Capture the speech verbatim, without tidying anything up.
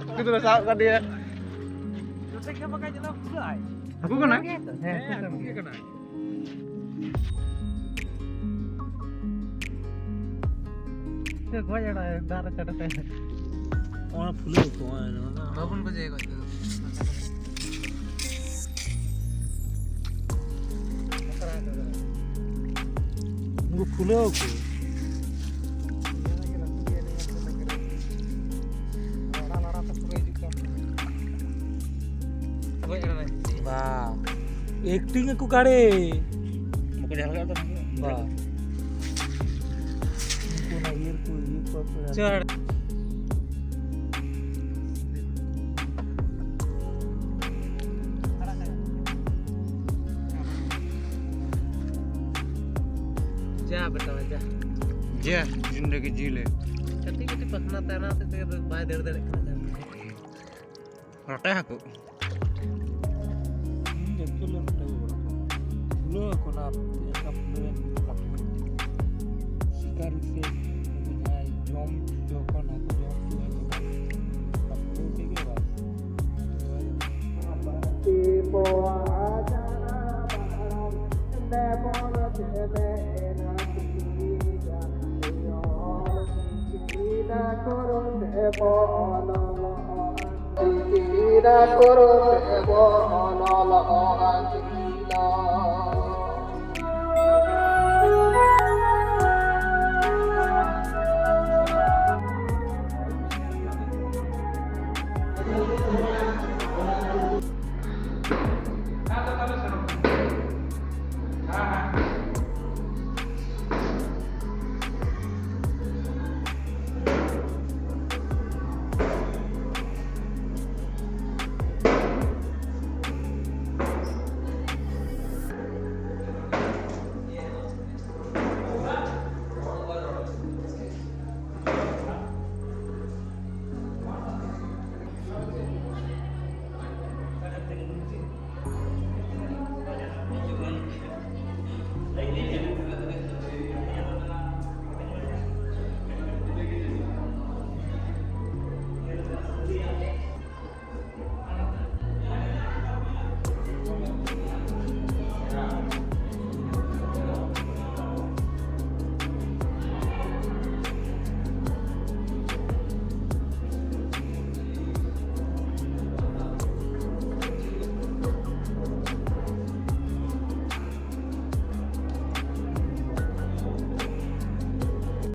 ᱩᱱᱠᱩ ᱫᱚᱞᱮ ᱥᱟᱵ ᱠᱟᱫᱮᱭᱟ᱾ ᱦᱟᱹᱠᱩ ᱠᱟᱱᱟᱭ? ᱦᱮᱸ, ᱦᱟᱹᱠᱩ ᱠᱟᱱᱟᱭ᱾ ᱜᱚᱡ ᱮᱱᱟᱭ ᱫᱟᱜ ᱨᱮ ᱪᱟᱰᱚ ᱠᱟᱭ᱾ ᱚᱱᱟ ᱯᱷᱩᱞᱟᱹᱣ ᱠᱚ, ᱚᱱᱟ ᱵᱟᱵᱚᱱ ᱜᱚᱡᱮ ᱜᱚᱡ ᱛᱮᱫᱚ᱾ ᱩᱱᱠᱩ ᱯᱷᱩᱞᱟᱹᱣ ᱠᱚ᱾ ᱵᱟ, ᱮᱠᱴᱤᱝ ᱟᱠᱚ ᱠᱟᱲᱮ᱾ ᱵᱟᱠᱚ ᱡᱟᱦᱟᱸ ᱞᱮᱠᱟ ᱫᱚ᱾ ᱵᱟ᱾ ᱩᱱᱠᱩ ᱚᱱᱟ ᱤᱭᱟᱹ ᱠᱚ, ᱤᱭᱟᱹ ᱠᱚ ᱪᱟᱲ᱾ ᱡᱟ ᱵᱮᱴᱟ, ᱡᱟ᱾ ᱡᱟ, ᱡᱤᱱᱫᱮᱜᱤ ᱡᱤ ᱞᱮ᱾ ᱠᱟᱹᱴᱤᱡ ᱠᱟᱹᱴᱤᱡ ᱯᱟᱠᱷᱱᱟ ᱛᱟᱭ, ᱚᱱᱟ ᱦᱚᱛᱮᱡ ᱛᱮᱜᱮ ᱵᱟᱭ ᱫᱟᱹᱲ ᱫᱟᱲᱮᱭᱟᱜ ᱠᱟᱱᱟ᱾ ᱨᱚᱴᱮ ᱦᱟᱹᱠᱩ᱾ ᱦᱩᱸ, ᱡᱚᱛᱚ ᱞᱮ ᱨᱚᱴᱮ ᱜᱮ ᱵᱟᱲᱟ ᱠᱚᱣᱟ᱾ ᱯᱷᱩᱞᱟᱹᱣ ᱟᱠᱚ ᱚᱱᱟ ᱮᱴᱟᱜ ᱯᱷᱩᱞᱟᱹᱣ ᱞᱟᱹᱴᱩ᱾ ᱥᱤᱠᱟᱨᱤ ᱥᱮ ᱩᱱᱠᱩ ᱡᱟᱦᱟᱸᱭ ᱡᱚᱢ ᱡᱚᱠᱷᱚᱱ ᱦᱟᱹᱠᱩ ᱡᱚᱢ ᱦᱚᱪᱚ ᱦᱩᱭᱩᱜ ᱠᱟᱱᱟ, ᱚᱱᱟ ᱯᱷᱩᱞᱟᱹᱣ ᱛᱮᱜᱮ ᱵᱟᱥ᱾